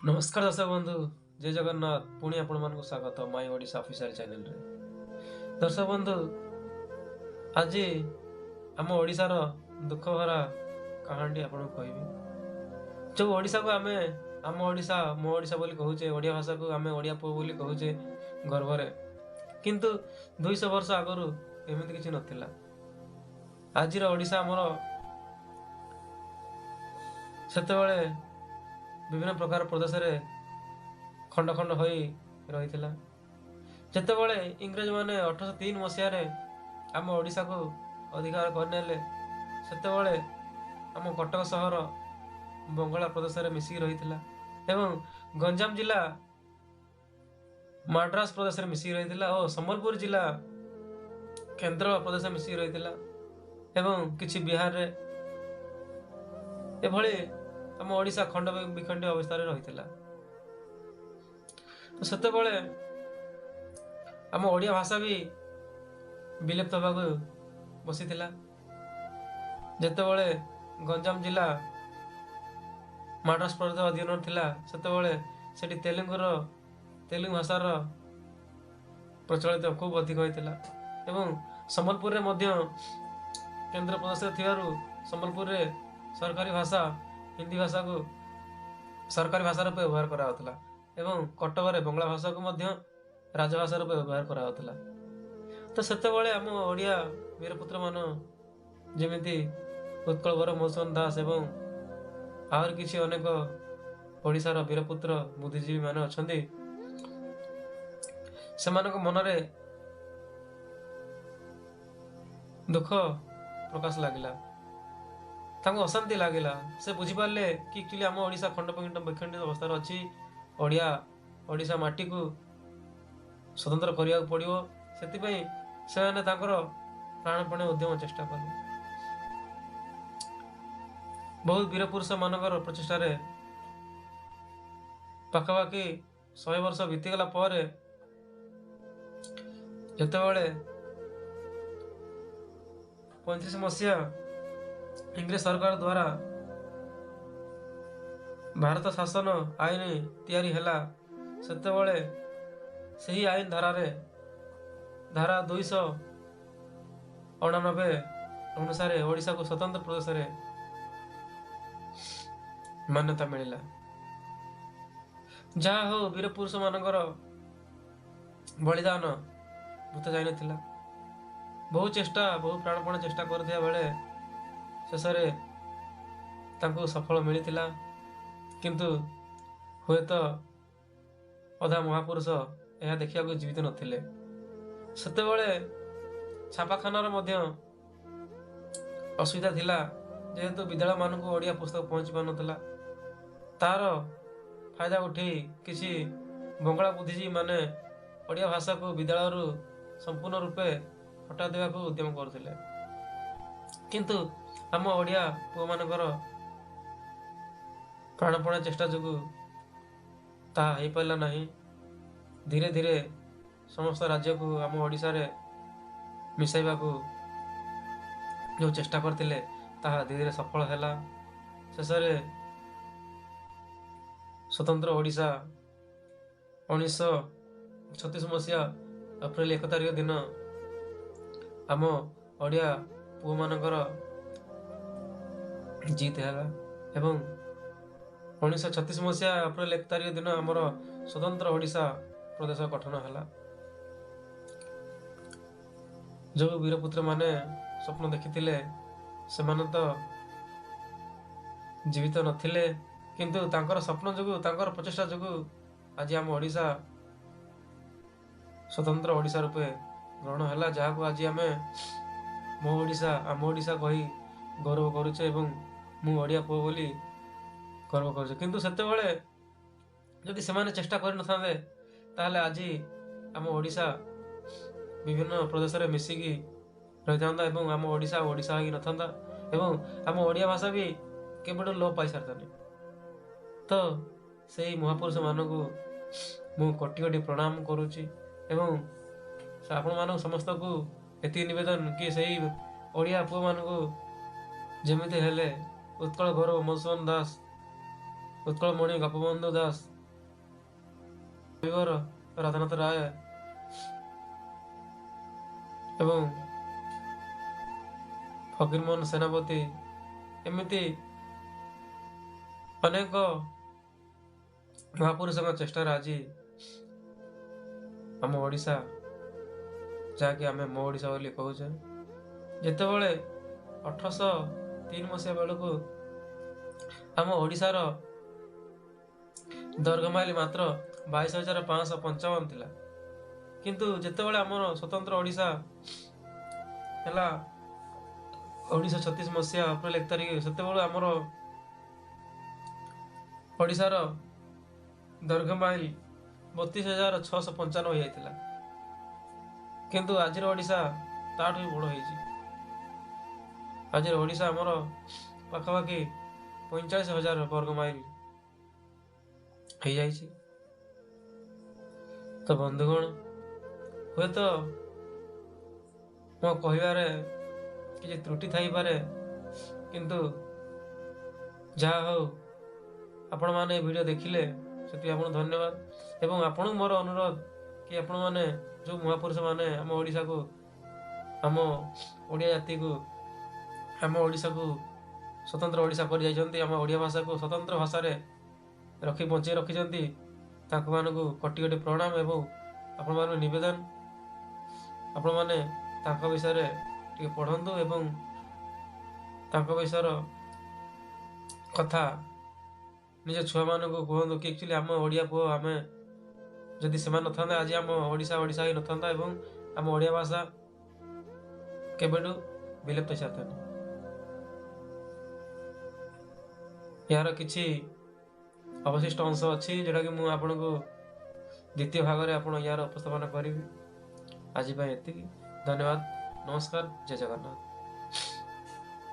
ନମସ୍କାର ଦର୍ଶକ ବନ୍ଧୁ, ଜୟ ଜଗନ୍ନାଥ। ପୁଣି ଆପଣମାନଙ୍କୁ ସ୍ୱାଗତ ମାଇ ଓଡ଼ିଶା ଅଫିସିଆଲ ଚ୍ୟାନେଲରେ। ଦର୍ଶକ ବନ୍ଧୁ, ଆଜି ଆମ ଓଡ଼ିଶାର ଦୁଃଖ ଭରା କାହାଣୀଟି ଆପଣଙ୍କୁ କହିବି। ଯେଉଁ ଓଡ଼ିଶାକୁ ଆମେ ଆମ ଓଡ଼ିଶା, ମୋ ଓଡ଼ିଶା ବୋଲି କହୁଛେ, ଓଡ଼ିଆ ଭାଷାକୁ ଆମେ ଓଡ଼ିଆ ପୁଅ ବୋଲି କହୁଛେ ଗର୍ବରେ, କିନ୍ତୁ 200 ବର୍ଷ ଆଗରୁ ଏମିତି କିଛି ନଥିଲା। ଆଜିର ଓଡ଼ିଶା ଆମର ସେତେବେଳେ ବିଭିନ୍ନ ପ୍ରକାର ପ୍ରଦେଶରେ ଖଣ୍ଡ ଖଣ୍ଡ ହୋଇ ରହିଥିଲା। ଯେତେବେଳେ ଇଂରେଜମାନେ 1803 ମସିହାରେ ଆମ ଓଡ଼ିଶାକୁ ଅଧିକାର କରିନେଲେ, ସେତେବେଳେ ଆମ କଟକ ସହର ବଙ୍ଗଳା ପ୍ରଦେଶରେ ମିଶିକି ରହିଥିଲା ଏବଂ ଗଞ୍ଜାମ ଜିଲ୍ଲା ମାଡ୍ରାସ ପ୍ରଦେଶରେ ମିଶିକି ରହିଥିଲା ଓ ସମ୍ବଲପୁର ଜିଲ୍ଲା କେନ୍ଦ୍ର ପ୍ରଦେଶରେ ମିଶିକି ରହିଥିଲା ଏବଂ କିଛି ବିହାରରେ। ଏଭଳି ଆମ ଓଡ଼ିଶା ଖଣ୍ଡ ବିଖଣ୍ଡିତ ଅବସ୍ଥାରେ ରହିଥିଲା। ତ ସେତେବେଳେ ଆମ ଓଡ଼ିଆ ଭାଷା ବି ବିଲୁପ୍ତ ହେବାକୁ ବସିଥିଲା। ଯେତେବେଳେ ଗଞ୍ଜାମ ଜିଲ୍ଲା ମାଡ୍ରାସ ପ୍ରଦେଶ ଅଧୀନରେ ଥିଲା, ସେତେବେଳେ ସେଠି ତେଲୁଗୁ ଭାଷାର ପ୍ରଚଳିତ ଖୁବ୍ ଅଧିକ ହୋଇଥିଲା ଏବଂ ସମ୍ବଲପୁରରେ ମଧ୍ୟ କେନ୍ଦ୍ର ପ୍ରଦେଶରେ ଥିବାରୁ ସମ୍ବଲପୁରରେ ସରକାରୀ ଭାଷା ହିନ୍ଦୀ ଭାଷାକୁ ସରକାରୀ ଭାଷା ରୂପେ ବ୍ୟବହାର କରାଯାଉଥିଲା ଏବଂ କଟକରେ ବଙ୍ଗଳା ଭାଷାକୁ ମଧ୍ୟ ରାଜଭାଷା ରୂପେ ବ୍ୟବହାର କରାଯାଉଥିଲା। ତ ସେତେବେଳେ ଆମ ଓଡ଼ିଆ ବୀରପୁତ୍ରମାନ, ଯେମିତି ଉତ୍କଳ ଗୌରବ ମଧୁସୂଦନ ଦାସ ଏବଂ ଆହୁରି କିଛି ଅନେକ ଓଡ଼ିଶାର ବୀରପୁତ୍ର ବୁଦ୍ଧିଜୀବୀ ମାନେ ଅଛନ୍ତି, ସେମାନଙ୍କ ମନରେ ଦୁଃଖ ପ୍ରକାଶ ଲାଗିଲା, ତାଙ୍କୁ ଅଶାନ୍ତି ଲାଗିଲା। ସେ ବୁଝିପାରିଲେ କି ଆକ୍ଚୁଆଲି ଆମ ଓଡ଼ିଶା ଖଣ୍ଡ ବିଖଣ୍ଡିତ ଅବସ୍ଥାରେ ଅଛି। ଓଡ଼ିଶା ମାଟିକୁ ସ୍ୱତନ୍ତ୍ର କରିବାକୁ ପଡ଼ିବ। ସେଥିପାଇଁ ସେମାନେ ତାଙ୍କର ପ୍ରାଣପଣେ ଉଦ୍ୟମ ଚେଷ୍ଟା କଲେ। ବହୁତ ବୀରପୁରୁଷ ମାନଙ୍କର ପ୍ରଚେଷ୍ଟାରେ ପାଖାପାଖି 100 ବର୍ଷ ବିତିଗଲା ପରେ ଯେତେବେଳେ 35 ମସିହା ଇଂରେଜ ସରକାର ଦ୍ୱାରା ଭାରତ ଶାସନ ଆଇନ ତିଆରି ହେଲା, ସେତେବେଳେ ସେହି ଆଇନ ଧାରାରେ ଧାରା 289 ଅନୁସାରେ ଓଡ଼ିଶାକୁ ସ୍ୱତନ୍ତ୍ର ପ୍ରଦେଶରେ ମାନ୍ୟତା ମିଳିଲା। ଯାହା ହଉ, ବୀରପୁରୁଷ ମାନଙ୍କର ବଳିଦାନ ବୃଥା ଯାଇନଥିଲା। ବହୁ ଚେଷ୍ଟା, ବହୁ ପ୍ରାଣପଣ ଚେଷ୍ଟା କରୁଥିବା ବେଳେ ଶେଷରେ ତାଙ୍କୁ ସଫଳ ମିଳିଥିଲା। କିନ୍ତୁ ହୁଏତ ଅଧା ମହାପୁରୁଷ ଏହା ଦେଖିବାକୁ ଜୀବିତ ନଥିଲେ। ସେତେବେଳେ ଛାପାଖାନାର ମଧ୍ୟ ଅସୁବିଧା ଥିଲା, ଯେହେତୁ ବିଦ୍ୟାଳୟମାନଙ୍କୁ ଓଡ଼ିଆ ପୁସ୍ତକ ପହଞ୍ଚି ପାରୁନଥିଲା। ତାର ଫାଇଦା ଉଠେଇ କିଛି ବଙ୍ଗଳା ବୁଦ୍ଧିଜୀବୀ ମାନେ ଓଡ଼ିଆ ଭାଷାକୁ ବିଦ୍ୟାଳୟରୁ ସମ୍ପୂର୍ଣ୍ଣ ରୂପେ ହଟାଇ ଦେବାକୁ ଉଦ୍ୟମ କରୁଥିଲେ। କିନ୍ତୁ ଆମ ଓଡ଼ିଆ ପୁଅମାନଙ୍କର ପ୍ରାଣପଣ ଚେଷ୍ଟା ଯୋଗୁଁ ତାହା ହେଇପାରିଲା ନାହିଁ। ଧୀରେ ଧୀରେ ସମସ୍ତ ରାଜ୍ୟକୁ ଆମ ଓଡ଼ିଶାରେ ମିଶାଇବାକୁ ଯେଉଁ ଚେଷ୍ଟା କରିଥିଲେ, ତାହା ଧୀରେ ଧୀରେ ସଫଳ ହେଲା। ଶେଷରେ ସ୍ୱତନ୍ତ୍ର ଓଡ଼ିଶା 1936 ମସିହା ଅପ୍ରିଲ 1 ତାରିଖ ଦିନ ଆମ ଓଡ଼ିଆ ପୁଅମାନଙ୍କର ଜିତ ହେଲା ଏବଂ 1936 ମସିହା ଅପ୍ରିଲ 1 ତାରିଖ ଦିନ ଆମର ସ୍ୱତନ୍ତ୍ର ଓଡ଼ିଶା ପ୍ରଦେଶ ଗଠନ ହେଲା। ଯେଉଁ ବୀରପୁତ୍ରମାନେ ସ୍ୱପ୍ନ ଦେଖିଥିଲେ, ସେମାନେ ତ ଜୀବିତ ନଥିଲେ, କିନ୍ତୁ ତାଙ୍କର ସ୍ୱପ୍ନ ଯୋଗୁଁ, ତାଙ୍କର ପ୍ରଚେଷ୍ଟା ଯୋଗୁଁ ଆଜି ଆମ ଓଡ଼ିଶା ସ୍ୱତନ୍ତ୍ର ଓଡ଼ିଶା ରୂପେ ଗ୍ରହଣ ହେଲା, ଯାହାକୁ ଆଜି ଆମେ ମୋ ଓଡ଼ିଶା, ଆମ ଓଡ଼ିଶା କହି ଗୌରବ କରୁଛେ ଏବଂ ମୁଁ ଓଡ଼ିଆ ପୁଅ ବୋଲି ଗର୍ବ କରୁଛେ। କିନ୍ତୁ ସେତେବେଳେ ଯଦି ସେମାନେ ଚେଷ୍ଟା କରିନଥାନ୍ତେ, ତାହେଲେ ଆଜି ଆମ ଓଡ଼ିଶା ବିଭିନ୍ନ ପ୍ରଦେଶରେ ମିଶିକି ରହିଥାନ୍ତା ଏବଂ ଆମ ଓଡ଼ିଶା ଓଡ଼ିଶା ହେଇକି ନଥାନ୍ତା ଏବଂ ଆମ ଓଡ଼ିଆ ଭାଷା ବି କେବେଠୁ ଲୋପ ପାଇସାରିଥାନ୍ତା। ତ ସେଇ ମହାପୁରୁଷମାନଙ୍କୁ ମୁଁ କୋଟି କୋଟି ପ୍ରଣାମ କରୁଛି ଏବଂ ଆପଣମାନଙ୍କୁ ସମସ୍ତଙ୍କୁ ଏତିକି ନିବେଦନ କି ସେଇ ଓଡ଼ିଆ ପୁଅମାନଙ୍କୁ ଯେମିତି ହେଲେ ଉତ୍କଳ ଗୌରବ ମଧୁସୂଦନ ଦାସ ଉତ୍କଳମଣି ଗୋପବନ୍ଧୁ ଦାସ, କବିବର ରାଧାନାଥ ରାୟ ଏବଂ ଫକୀରମୋହନ ସେନାପତି, ଏମିତି ଅନେକ ମହାପୁରୁଷଙ୍କ ଚେଷ୍ଟାରେ ଆଜି ଆମ ଓଡ଼ିଶା, ଯାହାକି ଆମେ ମୋ ଓଡ଼ିଶା ବୋଲି କହୁଛେ। ଯେତେବେଳେ 1803 ମସିହା ବେଳକୁ ଆମ ଓଡ଼ିଶାର ଦୈର୍ଘ୍ୟ ମାଇଲ ମାତ୍ର 22,555 ଥିଲା, କିନ୍ତୁ ଯେତେବେଳେ ଆମର ସ୍ୱତନ୍ତ୍ର ଓଡ଼ିଶା ହେଲା 1936 ମସିହା ଅପ୍ରିଲ 1 ତାରିଖ, ସେତେବେଳେ ଆମର ଓଡ଼ିଶାର ଦୈର୍ଘ୍ୟ ମାଇଲ 32,695 ହୋଇଯାଇଥିଲା। କିନ୍ତୁ ଆଜିର ଓଡ଼ିଶା ତାଠୁ ବି ବଡ଼ ହେଇଛି। ଆଜିର ଓଡ଼ିଶା ଆମର ପାଖାପାଖି 45,000 ବର୍ଗ ମାଇଲ ହେଇଯାଇଛି। ତ ବନ୍ଧୁଗଣ, ହୁଏତ ମୋ କହିବାରେ କିଛି ତ୍ରୁଟି ଥାଇପାରେ, କିନ୍ତୁ ଯାହା ହଉ ଆପଣମାନେ ଏ ଭିଡ଼ିଓ ଦେଖିଲେ, ସେଥିପାଇଁ ଆପଣଙ୍କୁ ଧନ୍ୟବାଦ। ଏବଂ ଆପଣଙ୍କୁ ମୋର ଅନୁରୋଧ କି ଆପଣମାନେ ଯେଉଁ ମହାପୁରୁଷମାନେ ଆମ ଓଡ଼ିଶାକୁ, ଆମ ଓଡ଼ିଆ ଜାତିକୁ, ଆମ ଓଡ଼ିଶାକୁ ସ୍ୱତନ୍ତ୍ର ଓଡ଼ିଶା କରିଯାଇଛନ୍ତି, ଆମ ଓଡ଼ିଆ ଭାଷାକୁ ସ୍ୱତନ୍ତ୍ର ଭାଷାରେ ରଖି ବଞ୍ଚେଇ ରଖିଛନ୍ତି, ତାଙ୍କମାନଙ୍କୁ କୋଟି କୋଟି ପ୍ରଣାମ। ଏବଂ ଆପଣମାନଙ୍କୁ ନିବେଦନ, ଆପଣମାନେ ତାଙ୍କ ବିଷୟରେ ଟିକେ ପଢ଼ନ୍ତୁ ଏବଂ ତାଙ୍କ ବିଷୟର କଥା ନିଜ ଛୁଆମାନଙ୍କୁ କୁହନ୍ତୁ କି ଆକ୍ଚୁଆଲି ଆମ ଓଡ଼ିଆ ପୁଅ ଆମେ, ଯଦି ସେମାନେ ନଥାନ୍ତେ ଆଜି ଆମ ଓଡ଼ିଶା ଓଡ଼ିଶା ହେଇନଥାନ୍ତା ଏବଂ ଆମ ଓଡ଼ିଆ ଭାଷା କେବେଠୁ ବିଲୁପ୍ତ ହେଇସାରିଥାନ୍ତା। ଏହାର କିଛି ଅବଶିଷ୍ଟ ଅଂଶ ଅଛି, ଯେଉଁଟାକି ମୁଁ ଆପଣଙ୍କୁ ଦ୍ୱିତୀୟ ଭାଗରେ ଆପଣ ଏହାର ଉପସ୍ଥାପନା କରିବି। ଆଜି ପାଇଁ ଏତିକି। ଧନ୍ୟବାଦ, ନମସ୍କାର, ଜୟ ଜଗନ୍ନାଥ।